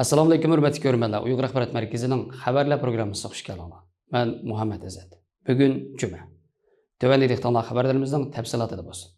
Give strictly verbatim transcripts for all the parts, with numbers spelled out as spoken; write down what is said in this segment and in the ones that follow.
ئەسسالامۇئەلەيكۇم، ھۆرمەتلىك كۆرۈرمەنلەر. ئۇيغۇر ئاخبارات مەركىزىنىڭ خەۋەرلەر پروگراممىسىغا خۇش كەلدىڭلار. مەن مۇھەممەت ئىززەت. بۈگۈن جۈمە. تۆۋەندە دىققىتىڭلار خەۋەرلىرىمىزنىڭ تەپسىلاتىدا بولسۇن.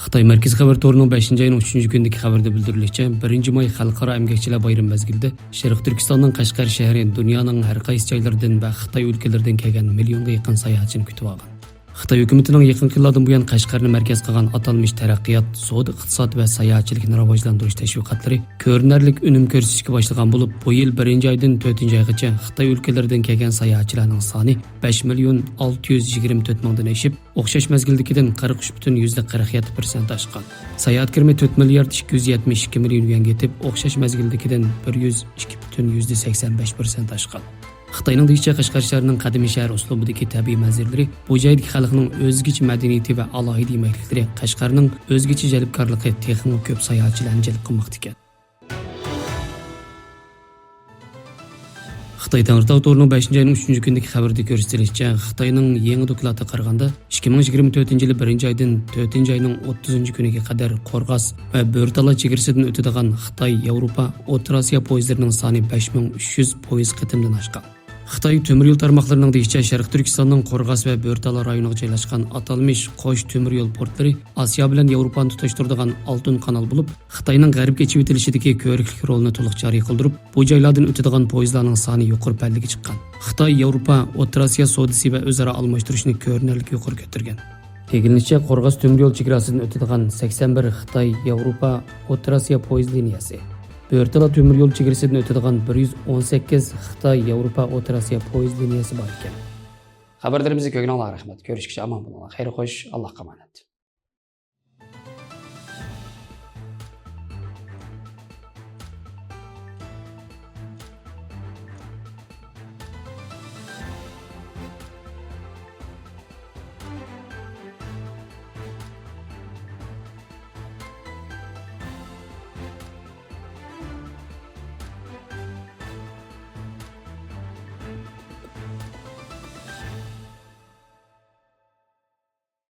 خىتاي مەركىزىي خەۋەر تورىنىڭ بەشىنچى ئاينىڭ ئۈچىنچى كۈنىدىكى خەۋىرىدە بىلدۈرۈلۈشىچە، بىرىنچى ماي خەلقئارا ئەمگەكچىلەر بايرىمى مەزگىلىدە شەرقىي تۈركىستاننىڭ قەشقەر شەھىرى دۇنيانىڭ ھەر قايسى جايلىرىدىن ۋە خىتاي ئۆلكىلىرىدىن كەلگەن مىليونغا يېقىن ساياھەتچىنى كۈتۈۋالغان. خىتاي ھۆكۈمىتىنىڭ يېقىنقى يىللاردىن بۇيان قەشقەرنى مەركەز قىلغان ئاتالمىش تەرەققىيات، سودا، ئىقتىساد ۋە ساياھەتچىلىكنى راۋاجلاندۇرۇش تەشۋىقاتلىرى كۆرۈنەرلىك ئۈنۈم كۆرسىتىشكە باشلىغان بولۇپ، بۇ يىل بىرىنچى ئايدىن تۆتىنچى ئايغىچە خىتاي ئۆلكىلىرىدىن كەلگەن ساياھەتچىلەرنىڭ سانى بەش مىليون ئالتە يۈز يىگىرمە تۆت مىڭدىن ئېشىپ، ئوخشاش مەزگىلدىكىدىن قىرىق ئۈچ پۈتۈن يۈزدە قىرىق يەتتە پىرسەنت ئاشقان. ساياھەت كىرىمى تۆت مىليارد ئىككى يۈز يەتمىش ئىككى مىليون يۈەنگە يېتىپ، ئوخشاش مەزگىلدىكىدىن بىر يۈز ئىككى پۈتۈن يۈزدە سەكسەن بەش پىرسەنت ئاشقان. خىتاينىڭ دېيىشىچە، قەشقەر شەھىرىنىڭ قەدىمىي شەھەر ئۇسلۇبىدىكى تەبىئىي مەنزىرىلىرى، بۇ جايدىكى خەلقنىڭ ئۆزگىچە مەدەنىيىتى ۋە ئالاھىدە يېمەكلىكلىرى قەشقەرنىڭ ئۆزگىچە جەلپكارلىقى تېخىمۇ كۆپ ساياھەتچىلەرنى جەلپ قىلماقتا ئىكەن. خىتاي تەڭرىتاغ تورىنىڭ بەشىنچى ئاينىڭ ئۈچىنچى كۈنىدىكى خەۋىرىدە كۆرسىتىلىشىچە، خىتاينىڭ يېڭى دوكلاتىغا قارىغاندا، ئىككى مىڭ يىگىرمە تۆتىنچى يىلى بىرىنچى ئايدىن تۆتىنچى ئاينىڭ ئوتتۇزىنچى كۈنىگە قەدەر قورغاس ۋە بۆرتالا چېگرىسىدىن ئۆتىدىغان خىتاي، ياۋروپا، ئوتتۇرا ئاسىيا پويىزلىرىنىڭ سانى بەش مىڭ ئۈچ يۈز پويىز قېتىمدىن ئاشقان. خىتاي تۆمۈر يول تارماقلىرىنىڭ دېيىشىچە، شەرقىي تۈركىستاننىڭ قورغاس ۋە بۆرتالا رايونىغا جايلاشقان ئاتالمىش قوش تۆمۈر يول پورتلىرى ئاسىيا بىلەن ياۋروپانى تۇتاشتۇرىدىغان ئالتۇن قانال بولۇپ، خىتاينىڭ غەربكە ئېچىۋېتىلىشىدىكى كۆۋرۈكلۈك رولىنى تولۇق جارى قىلدۇرۇپ، بۇ جايلاردىن ئۆتىدىغان پويىزلارنىڭ سانى يۇقىرى پەللىگە چىققان. خىتاي، ياۋروپا، ئوتتۇرا ئاسىيا سودىسى ۋە ئۆزئارا ئالماشتۇرۇشنى كۆرۈنەرلىك يۇقىرى كۆتۈرگەن. ئىگىلىنىشىچە، قورغاس تۆمۈر يول چېگراسىدىن ئۆتىدىغان سەكسەن بىر خىتاي، ياۋروپا، ئوتتۇرا ئاسىيا پويىز لىنىيەسى، بۆرتالا تۆمۈر يول چېگرىسىدىن ئۆتىدىغان بىر يۈز ئون سەككىز خىتاي، ياۋروپا، ئوتتۇرا ئاسىيا پويىز لىنىيەسى بار ئىكەن. خەۋەرلىرىمىزنى كۆرگىنىڭلارغا رەھمەت. كۆرۈشكىچە ئامان بولۇڭلار. خەير خوش، ئاللاھقا ئامانەت.